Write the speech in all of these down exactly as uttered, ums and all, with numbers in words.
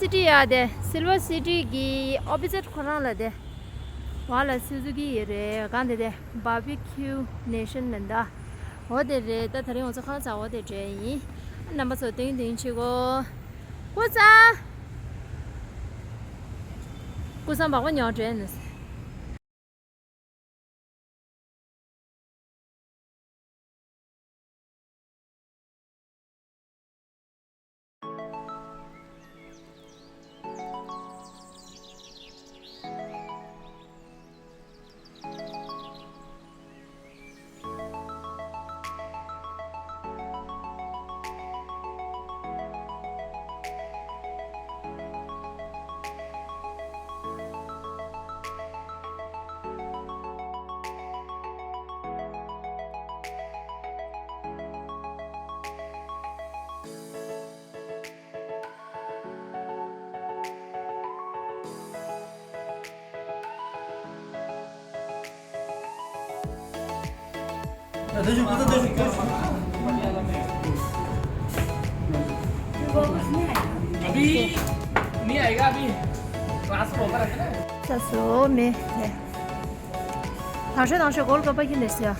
སི་ཊི་ཡ་དེ། སིལ་ཝར་སི་ཊི་གི་ཨོ་པོ་སིཊ་ཁོ་རང་ལ་དེ། བ་ལ་སུ་ཛུ་ཀི་ཡོད་རེད། གང་དེ་དེ། བྷར་བྷི་ཁྱུ་ནེ་ཤན་མིན་ད། འོ་དེ་རེད། ད་དེ་རིང་ང་ཚོ་ཁང་གསར་འོ་དེ་འདྲ་ཡིན། རྣམ་པ་ཚོ་སྟོན་སྟོན་བྱེད་གོ། ཀུ་ཚང་། ཀུ་ཚང་བག་པ་ཉོ་འདྲ་ཡིན། अभी नहीं आएगा, अभी क्लास में होकर रखना है। ससो में है। ད་ཤོད་ད་ཤོད་གོལ་ཀ་པ་ཁྱི་ནས་ཟེར།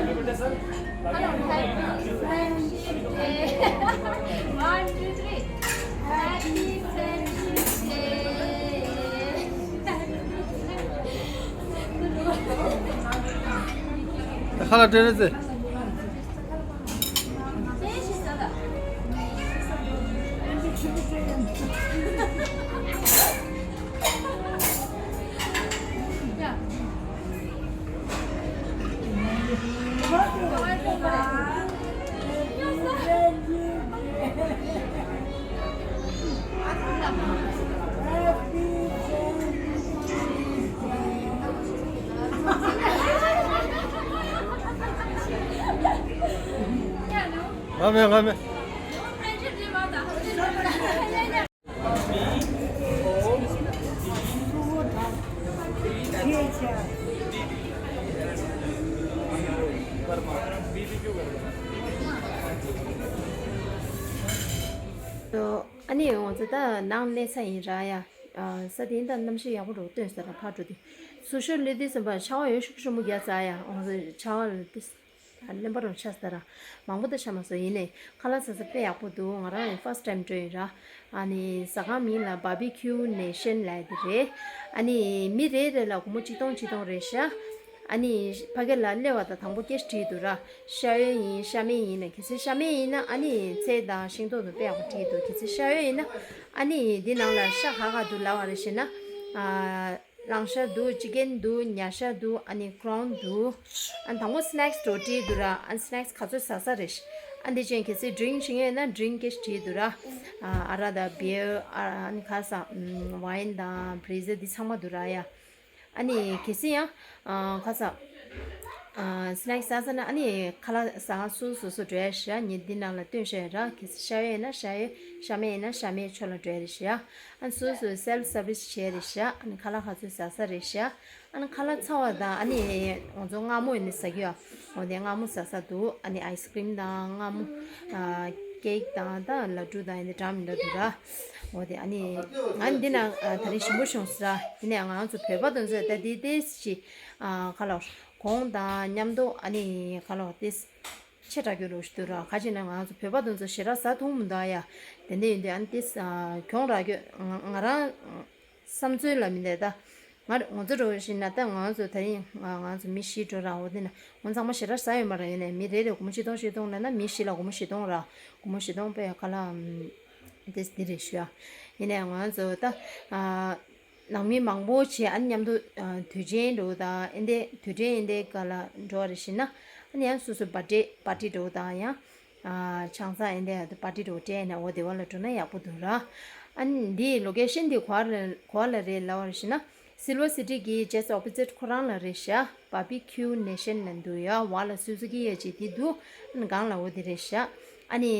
One, two, three. Happy Friendship Day. ཁ་ལག་སྤྲད་རེད་ཟེར། ང་མེད་ང་མེད། ཨ་ནི་ང་ཚོ་ད་ནང་སླེབས་ཚར་ཡིན་ར་ཡ། ས་དེ་ད་གནམ་གཤིས་ཡག་པོ་འདུག་སྟོན་ས་ར་ཕར་འགྲོ་དུས། སུ་ཤོ་ལི་དེ་ཟིན་པ་ཆར་པ་ཡོད་ཤུགས་ཤུགས་མོ་རྒྱག་ཚར་ཡ། ང་ཚོ་ཆར་པ་ལ་དེ། ཨ། གླེན་པ་རང་ཆགས་ས་ར། མང་པོ་ད་ཆགས་མ་སོང་། ཡིན་ནའི་ཁ་ལག་ཟ་ས་དཔེ་ཡག་པོ་འདུག་ང་རང་ཡང་first time འགྲོ་ཡིན་ར། ཨ་ནི་ཟ་ཁང་མིང་ལ་Barbecue Nation ལབ་ཡ་དེ་རེད། ཨ་ནི་མི་རེ་རེ་ལ་སྒོར་མོ་ཆིག་སྟོང་ཆིག་སྟོང་རེད་ཤག་ཨ་ནི་ཕ་གི་ལ་སླེབས་པ་དང་དང་པོ་cash བྲིས་འདུག་ར། ཤ་ཡོད་ཡིན་ཤ་མེད་ཡིན་ན། གལ་སྲིད་ཤ་མེད་ཡིན་ན་ཨ་ནི་ཚལ་དང་ཤིང་ཏོག་དང་དཔེ་ཡག་པོ་བྲིས་འདུག་གལ་སྲིད་ཤ་ཡོད་ཡིན་ན་ཨ་ནི་འདི་ནང་ལ་ཤ་ག་ག་འདུག་ལབ་པ་རེད་ཤེ་ན། ཨ། གླང་ཤ་འདུག chicken འདུག་ཉ་ཤ་འདུག་ཨ་ནི་prawn འདུག་ཨ་ནི་དང་པོ་snacks འགྲོ་བྲིས་འདུག་ར། ཨ་ནི་snacks ག་ཚོད་ཟ་ས་རེད། ཨ་ནི་དེ་བཞིན་གལ་སྲིད་drink བྱེད་ངེས་ན་drink cash བྲིས་འདུག་ར། ཨ་རག་དང་beer ཨ་ནི་ཁ་ས་wine དང་breezy འདི་ཚང་མ་འདུག་ར་ཡ། ཨ་ནི་གལ་སྲིད་ཡང་ཁ་ས་snacks ཟ་ས་ན་ཨ་ནི་ཁ་ལག་ཟ་ཁང་སོ་སོ་སོ་འགྲོ་ཡ་ཤ་ཉི་འདི་ནང་ལ་སྟོན་ཤ་ཡ་ར། གལ་སྲིད་ཤ་ཡོད་ཡིན་ན་ཤ་ཡོད། ཤ་མེད་ཡིན་ན་ཤ་མེད་ཕྱོགས་ལ་འགྲོ་ཡ་རེད་ཤ། ཨ་ནི་སོ་སོས་self service བྱས་རེད་ཤག་ཨ་ནི་ཁ་ལག་ག་ཚོད་ཟ་ས་རེད་ཤག་ཨ་ནི་ཁ་ལག་ཚར་བ་དང་ཨ་ནི་ང་ཚོ་མངར་མོ་ཡིན་ནི་ཟ་རྒྱུ་ཡ། འོ་དེ་མངར་མོ་ཟ་ས་འདུག་ཨ་ནི་ice cream དང་མངར་མོ། ཨ་cake དང་ད་ལ་ཌུ་དང་ཡིན་ནི་འདྲ་མི་འདྲ་འདུག་ར། འོ་དེ་ཨ་ནི་ང་འདི་ན་ད་རིང་ཞིམ་པོ་བྱུང་སོང་ར། དེ་ནས་ང་ཚོ་བོད་པ་དེ་ཚོས་ད་དེ་དེ་ཞིག་ཁ་ལག་གོང་དང་མཉམ་དུ་ཨ་ནི་ཁ་ལག་དེ། ཆེ་དྲགས་རྒྱུ་རོ་ཞིག་འདུག་ར། ག་ཅི་ན་ང་ཚོ་བོད་པ་དེ་ཚོ་ཞེ་དྲག་ཟ་འཐུང་མི་འདུག་ཡ། དེ་འདྲ་ཡིན་དུས་ཨ་ནི་ཏིས་གྱོང་རག་རྒྱུ་ང་ང་རང་བསམ་ཚུལ་ལ་མི་འདུག་ད། ང་ང་ཚོ་འགྲོ་བཞིན་ན་ད་ང་ཚོ་ད་རིང་ང་ང་ཚོ་མི་བཞི་འགྲོ་ར། འོ་དེ་ན་ང་ཚང་མ་ཞེ་དྲག་ཟ་ཡོད་མ་རེད། ཡིན་ནའི་མི་རེ་རེ་སྒོར་མོ་ཆིག་སྟོང་ཆིག་སྟོང་ལབ་ན་མི་བཞི་ལ་སྒོར་མོ་བཞི་སྟོང་ར། སྒོར་མོ་བཞི་སྟོང་པས་ག་ལ་ཏིས་འདི་རེད་ཞུ་ཡ། ཡིན་ནའི་ང་ཚོ་ད། ནང་མི་མང་པོ་བྱས་ཨ་ནི་མཉམ་དུ་དུས་ཆེན་འགྲོ་དང་ཨེ་འདྲ་དུས་དྲན་ཨེ་འདྲ་སྐབས་ལ་འགྲོ་བ་རེད་ཤེ་ན། ཨ་ནི་ཡང་སོ་སོ་པར་ཏི་པར་ཏི་འགྲོ་དང་ཡང་ཆང་ས་ཨེ་འདྲ་པར་ཏི་འགྲོ་སྤྲད་ནས་འོ་དེ་བ་ལ་འགྲོ་ན་ཡག་པོ་འདུག་ར། ཨ་ནི་འདིའི་ལོ་ཀེ་ཤན་འདི་ག་བ་ལ་ག་བ་ལ་རེད་ལབ་པ་རེད་ཤེ་ན། Silver City གི་just opposite ཁོ་རང་ལ་རེད་ཤག Barbecue Nation ལ་འདུག་ཡ། བ་ལ་སུ་ཛུ་ཀི་ཡ་ཅིག་དེ་འདུག་ཨ་ནི་སྒང་ལ་འོ་དེ་རེད་ཤག་ཨ་ནི།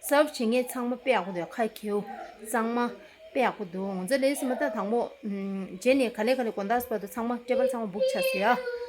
སརབ་བྱེད་མཁན་ཚང་མ་དཔེ་ཡག་པོ་འདུག་ཁ་ཁེའུ་གཙང་མ་དཔེ་ཡག་པོ་འདུག་ང་ཚོ་ལས་སུ་མ་ད་དང་པོ་རྗེས་ནས་ག་ལེ་ག་ལེ་དགོང་དག་བར་དུ་ཚང་མ་ཊེ་བལ་ཚང་མ་བུག་ཆགས་སོང་ཡ།